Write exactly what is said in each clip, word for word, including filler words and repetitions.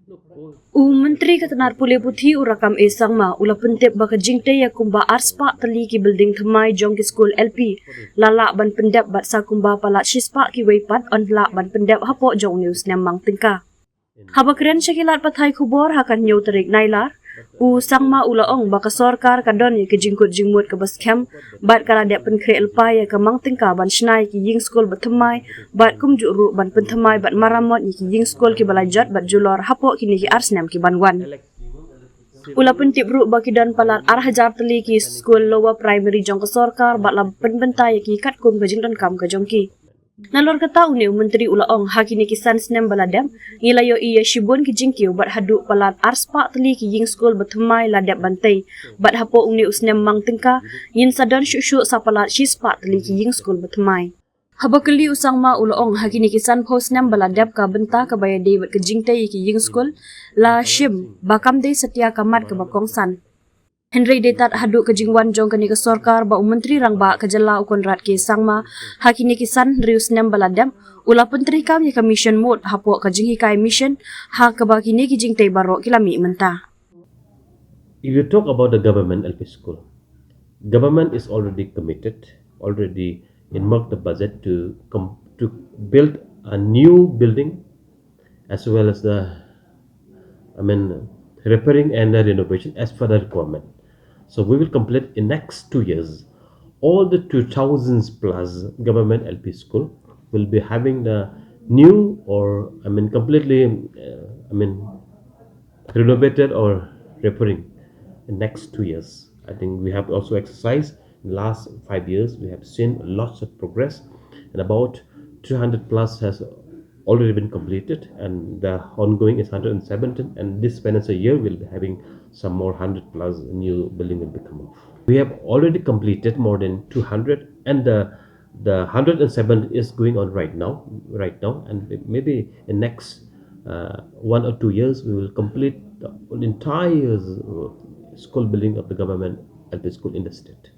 U Myntri ka tnat pule puthi u Rakkam A Sangma u la pyntip ba ka jingtei ïa kumba arspah tylli ki building thymmai jong ki skul L P la lah ban pyndep bad sa kumba palat shispah kiwei pat yn lah ban pyndep hapoh jong une u snem mang tyngka. Haba kren sha ki lad pathai khubor ha ka hynñiew tarik Nailar, u Sangma u la ong ba ka sorkar ka don ïa ka jingkut jingmut kaba skhem bad ka la dep pynkhreh lypa ïa ka mang tyngka ban shna ïa ki ïing skul ba thymmai bad kumjuh ruh ban pynthymmai bad maramot ïa ki ïing skul kiba la jot bad julor hapoh kine ki ar snem ki ban wan. U la pyntip ruh ba ki don palat ar hajar tylli ki skul lower primary jong ka sorkar bad la pynbynta ïa ki katkum ka jingdonkam ka jong ki. Nalor kata une u Myntri u la ong ha kine ki san snem ba la dep, ngi la ïohi ïa shibun ki jingkiew bad haduh palat arspah tylli ki ïing skul ba thymmai la dep ban tei. Bad hapoh une u snem mang tyngka, ngin sa don shuh shuh sa palat shispah tylli ki ïing skul ba thymmai. Haba kylli u Sangma u la ong ha kine ki sanphew snem ba la dep ka bynta kaba ïadei bad ka jingtei ïa ki ïing skul, la shim ba kam dei satia ka mat kaba kongsan. Hynrei dei tad haduh ka jingwan jong kane ka sorkar ba u Myntri Rangbah ka jylla u Conrad K Sangma ha kine ki san hynriew snem ba la dep u la pyntreikam ïa ka mission mode hapoh ka jinghikai mission ha kaba kine ki jingtei baroh ki la mih mynta. If you talk about the government L P school, government is already committed, already earmarked the budget to com- to build a new building as well as the, I mean, repairing and the renovation as per the requirement. So we will complete in next two years. All the two thousands plus government L P school will be having the new or, I mean, completely, uh, I mean, renovated or repairing in next two years. I think we have also exercised in last five years. We have seen lots of progress, and about two hundred plus has already been completed, and the ongoing is hundred and seventeen, and this financial year we'll be having some more hundred plus new building will be come off. We have already completed more than two hundred, and the the hundred and seven is going on right now, right now, and maybe in next uh, one or two years we will complete the entire uh, school building of the government L P school in the state.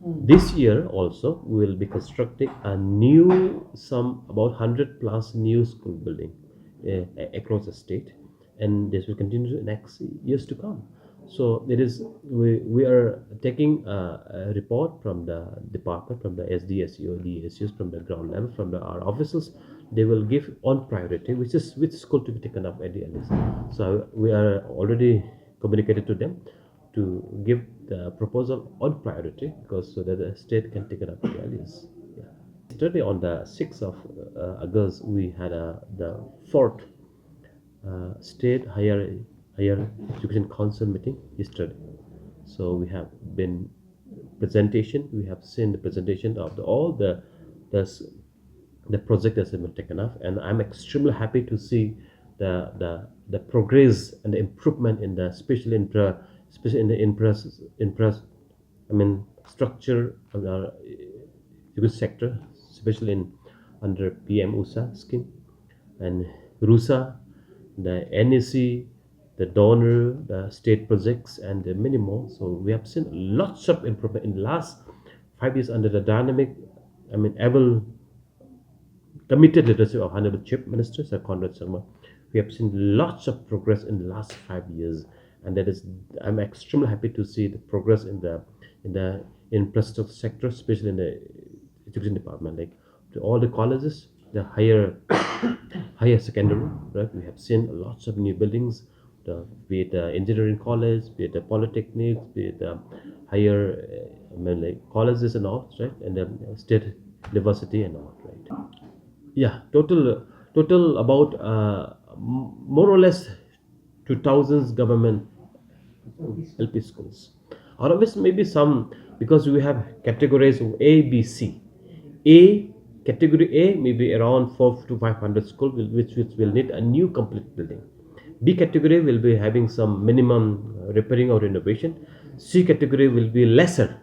This year also we will be constructing a new, some about hundred plus new school building uh, across the state, and this will continue to next years to come. So it is, we, we are taking a, a report from the department, from the S D, S E O, D S Us, from the ground level, from the, our officials. They will give on priority which is, which school to be taken up at the earliest. So we are already communicated to them to give the proposal on priority, because so that the state can take it up at the earliest. Yeah. Yesterday, on the sixth of uh, August, we had a, the fourth uh, state higher higher education council meeting yesterday. So we have been presentation. We have seen the presentation of the, all the the, s- the project that's been taken up, and I'm extremely happy to see the the the progress and the improvement in the special infra, especially in the infra, infra I mean, structure of the education sector, especially in under P M USA scheme and RUSA, the N E C, the donor, the state projects, and the many more. So we have seen lots of improvement in the last five years under the dynamic, I mean, able committed leadership of Honorable Chief Minister Sir Conrad Sangma. We have seen lots of progress in the last five years, and that is, I'm extremely happy to see the progress in the in the infrastructure sector, especially in the education department, like to all the colleges, the higher higher secondary, right? We have seen lots of new buildings, the, be it the engineering college, be it the polytechnics, be it the higher uh, I mean, like colleges and all, right? And the state university and all, right? Yeah, total total about uh, more or less two thousand government L P schools. Out of which maybe some, because we have categories of A, B, C. A, category A, maybe around four to five hundred school, which, which will need a new complete building. B category will be having some minimum repairing or renovation. C category will be lesser,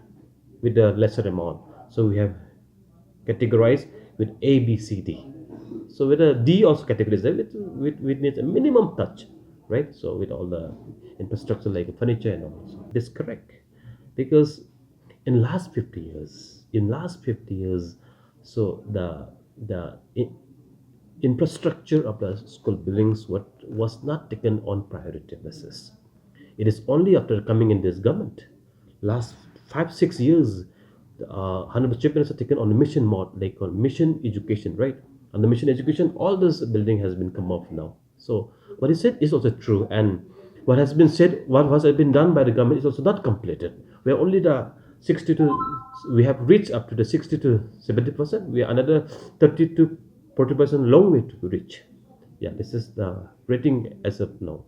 with a lesser amount. So we have categorized with A, B, C, D. So with a D also categorized with, with, with needs a minimum touch, right? So with all the infrastructure like furniture and all. So it is correct, because in last fifty years, in last fifty years, so the the in, infrastructure of the school buildings what was not taken on priority basis. It is only after coming in this government, last five, six years, uh, Honorable Chief Minister taken on a mission mode, they call mission education, right? And the mission education, all this building has been come up now. So what he said is also true, and what has been said, what has been done by the government is also not completed. We are only the sixty to, we have reached up to the sixty to seventy percent. We are another thirty to forty percent long way to reach. Yeah, this is the rating as of now.